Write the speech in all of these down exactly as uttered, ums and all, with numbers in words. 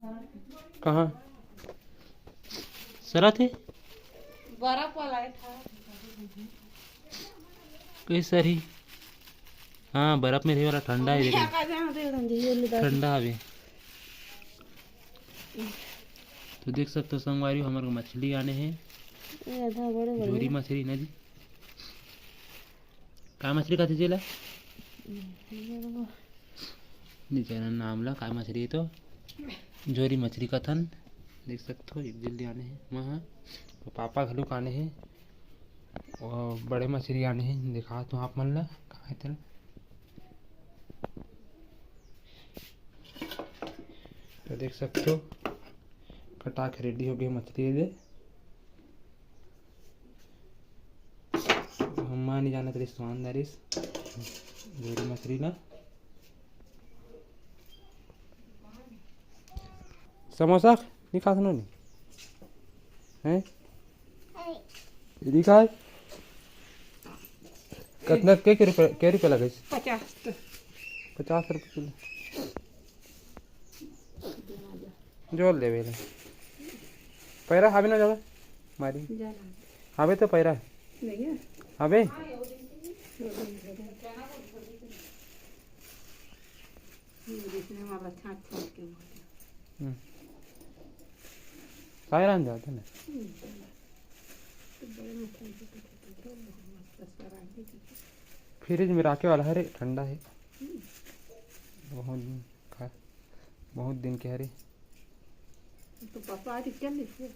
कहाँ सरत हे? बर्फ वाला है था। कई सर ही। हाँ, बर्फ में रहे वाला ठंडा है, देखो। ठंडा हवे। तो देख सकते हो संगवारी, हमर मछली आने हैं। ये आधा बड़े बड़े झोरी हैं। मछली ना जी। का मछली खाते जेला? नहीं जाना नाम ला, का मछली है तो। झोरी मछली कथन। देख सकते हो, एक जल्दी आने हैं वहाँ। तो पापा घलुक आने हैं। वो बड़े मछली आने हैं, दिखा तो आप मन ला, कहाँ है तेरा? तो देख सकते हो, कटा के रेडी हो गए मछली ले। हम नहीं जानत रही स्वान दारिस। झोरी मछली ला। समोसा नहीं खात नो नहीं? हैं? नहीं खाए? कितना, के, के रुपया, के रुपया लगे? पचास तो। पचास रुपये किलो। जोल देवे ले। पैरा हावे ना ज्यादा? मारी। हावे तो पैरा। नहीं है। हावे? ये जिसने वाला छाट छाट के बोले। हम्म। सायरान जाते ना। तो बड़े में खाई तो कुछ तो मस्त सरांगी की। फ्रिज में राखे वाला हरे, ठंडा है। हम्म। बहुत दिन का, बहुत दिन के हरे। तो पापा आज क्या लिखे?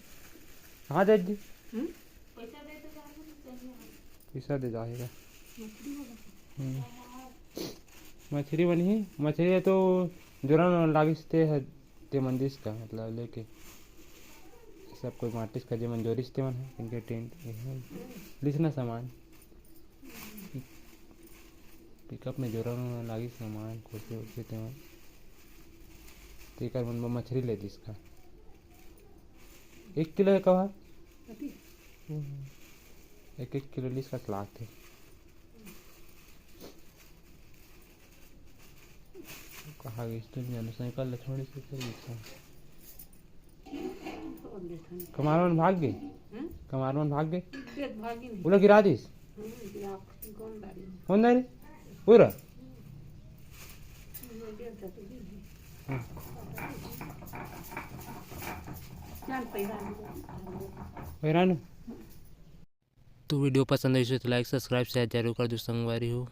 हाँ, जज जी। हम्म? पैसा दे जाएगा। मछली वाला। हम्म। मछली बनी, मछली है तो जोरन लागिस ते है, ते मन दिस का, मतलब, लेके सब कोई माटिस का, जे मन जोरिस ते मन है, इनके टेंट, ये है, लिसना सामान। पिकअप में जोरन लागिस सामान, कुर्सी उर्सी ते मन। तेकर मन मछली ले दिस का। एक किलो है कहा? एक एक किलो लिस का लागथे। कहाँ गइस तो नहीं जानव, साइकिल ला छोड़े से चल दिस। कमार मन भाग गे। हम्म? कमार मन भाग गे। देख भागी नहीं। ओला गिरा दिस। हम्म, गिरा, कौन डाली? कौन डाली? पूरा? हम्म, गिर जा तो गिर गई। हाँ। चल, पैरा। पैरा नु। तो वीडियो पसंद आइस तो like, subscribe, share जरूर कर दो संगवारी हो।